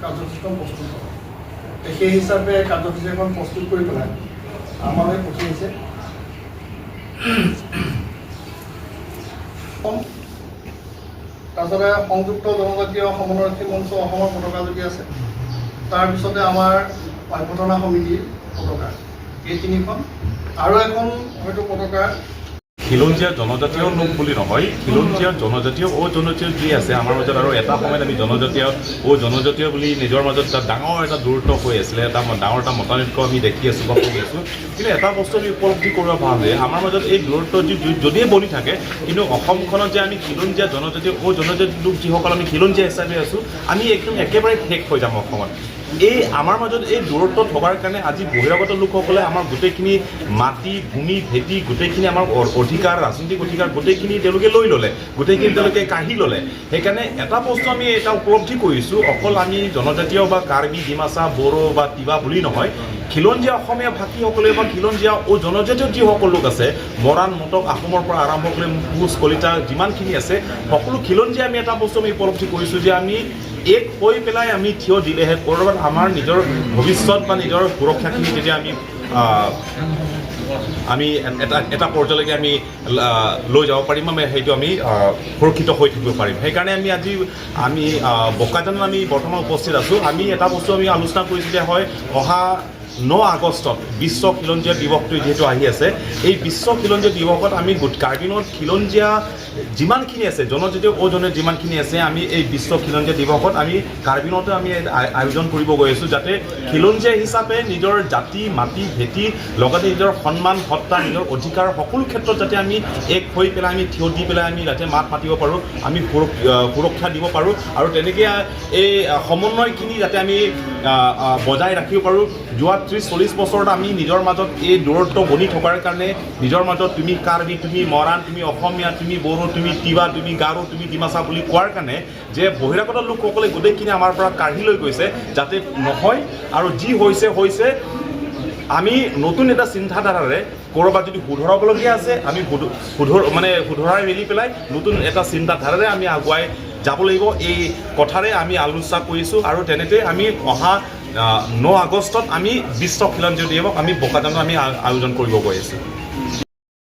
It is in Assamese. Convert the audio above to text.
কাৰ্যসূচীখন প্ৰস্তুত কৰে। সেই হিচাপে কাৰ্যসূচী এখন প্ৰস্তুত কৰি পেলাই আমালৈ পঠিয়াইছে। তাৰপিছতে সংযুক্ত জনজাতীয় সমন্বয়ৰক্ষী মঞ্চ অসমৰ পতাকা যদি আছে, তাৰপিছতে আমাৰ অভ্যৰ্থনা সমিতিৰ পতাকা, এই তিনিখন আৰু এখন হয়তো পতাকা। খিলঞ্জীয়া জনজাতীয় লোক বুলি নহয়, খিলঞ্জীয়া জনজাতীয়, অজনজাতীয় যি আছে আমাৰ মাজত। আৰু এটা সময়ত আমি জনজাতীয়, অজনজাতীয় বুলি নিজৰ মাজত এটা ডাঙৰ এটা দূৰত্ব হৈ আছিলে, এটা ডাঙৰ এটা মতানৈক্য আমি দেখি আছোঁ বা শুনি আছোঁ। কিন্তু এটা বস্তু আমি উপলব্ধি কৰিব ভাল যে আমাৰ মাজত এই দূৰত্ব যি যদিয়ে বনি থাকে, কিন্তু অসমখনত যে আমি খিলঞ্জীয়া জনজাতীয়, অজনজাতীয় লোক যিসকল আমি খিলঞ্জীয়া হিচাপে আছোঁ, আমি একদম একেবাৰে শেষ হৈ যাম অসমত। এই আমাৰ মাজত এই দূৰত্ব থকাৰ কাৰণে আজি বহিৰাগত লোকসকলে আমাৰ গোটেইখিনি মাটি, ভূমি, ভেটি, গোটেইখিনি আমাৰ অধিকাৰ, ৰাজনৈতিক অধিকাৰ গোটেইখিনি তেওঁলোকে লৈ ল'লে, গোটেইখিনি তেওঁলোকে কাঢ়ি ল'লে। সেইকাৰণে এটা বস্তু আমি এটা উপলব্ধি কৰিছোঁ, অকল আমি জনজাতীয় বা কাৰ্বি, ডিমাচা, বড়ো বা তিৱা বুলি নহয়, খিলঞ্জীয়া অসমীয়া ভাষীসকলে বা খিলঞ্জীয়া জনজাতীয় যিসকল লোক আছে, মৰাণ, মটক, আহোমৰ পৰা আৰম্ভ কৰি কোচ, কলিতা যিমানখিনি আছে, সকলো খিলঞ্জীয়া আমি এটা বস্তু আমি উপলব্ধি কৰিছোঁ যে আমি এক হৈ পেলাই আমি থিয় দিলেহে ক'ৰবাত আমাৰ নিজৰ ভৱিষ্যত বা নিজৰ সুৰক্ষাখিনি তেতিয়া আমি এটা এটা পৰ্যায়লৈকে আমি লৈ যাব পাৰিম, আমি সেইটো আমি সুৰক্ষিত হৈ থাকিব পাৰিম। সেইকাৰণে আমি আজি আমি বোকাজানত আমি বৰ্তমান উপস্থিত আছোঁ। আমি এটা বস্তু আমি আলোচনা কৰিছোঁ যে হয়, অহা 9 আগষ্টত বিশ্ব খিলঞ্জীয়া দিৱসটো যিহেতু আহি আছে, এই বিশ্ব খিলঞ্জীয়া দিৱসত আমি কাৰ্বিনত খিলঞ্জীয়া যিমানখিনি আছে, জনজাতীয়, অজনজাতীয় যিমানখিনি আছে, আমি এই বিশ্ব খিলঞ্জীয়া দিৱসত আমি কাৰ্বিনতে আমি আয়োজন কৰিব গৈ আছোঁ, যাতে খিলঞ্জীয়া হিচাপে নিজৰ জাতি, মাটি, ভেটি, লগতে নিজৰ সন্মান, সত্তা, নিজৰ অধিকাৰ সকলো ক্ষেত্ৰত যাতে আমি এক হৈ পেলাই আমি থিয় দি পেলাই আমি যাতে মাত মাতিব পাৰোঁ, আমি সুৰক্ষা দিব পাৰোঁ আৰু তেনেকৈ এই সমন্বয়খিনি যাতে আমি বজাই ৰাখিব পাৰোঁ। যোৱা 30-40 বছৰত আমি নিজৰ মাজত এই দূৰত্ব বনি থকাৰ কাৰণে নিজৰ মাজত তুমি কাৰ্বি, তুমি মৰাণ, তুমি অসমীয়া, তুমি বড়ো, তুমি তিৱা, তুমি গাৰো, তুমি ডিমাচা বুলি কোৱাৰ কাৰণে যে বহিৰাগত লোকসকলে গোটেইখিনি আমাৰ পৰা কাঢ়ি লৈ গৈছে, যাতে নহয় আৰু যি হৈছে হৈছে। আমি নতুন এটা চিন্তাধাৰাৰে ক'ৰবাত যদি শুধৰাবলগীয়া আছে, আমি মানে শুধৰাই মেলি পেলাই নতুন এটা চিন্তাধাৰাৰে আমি আগুৱাই যাব লাগিব। এই কথাৰে আমি আলোচনা কৰিছোঁ আৰু তেনেতে আমি অহা 9 আগষ্টত আমি বিশ্ব খিলঞ্জীয়া দিৱস আমি বোকাজানত আমি আয়োজন কৰিব গৈ আছোঁ।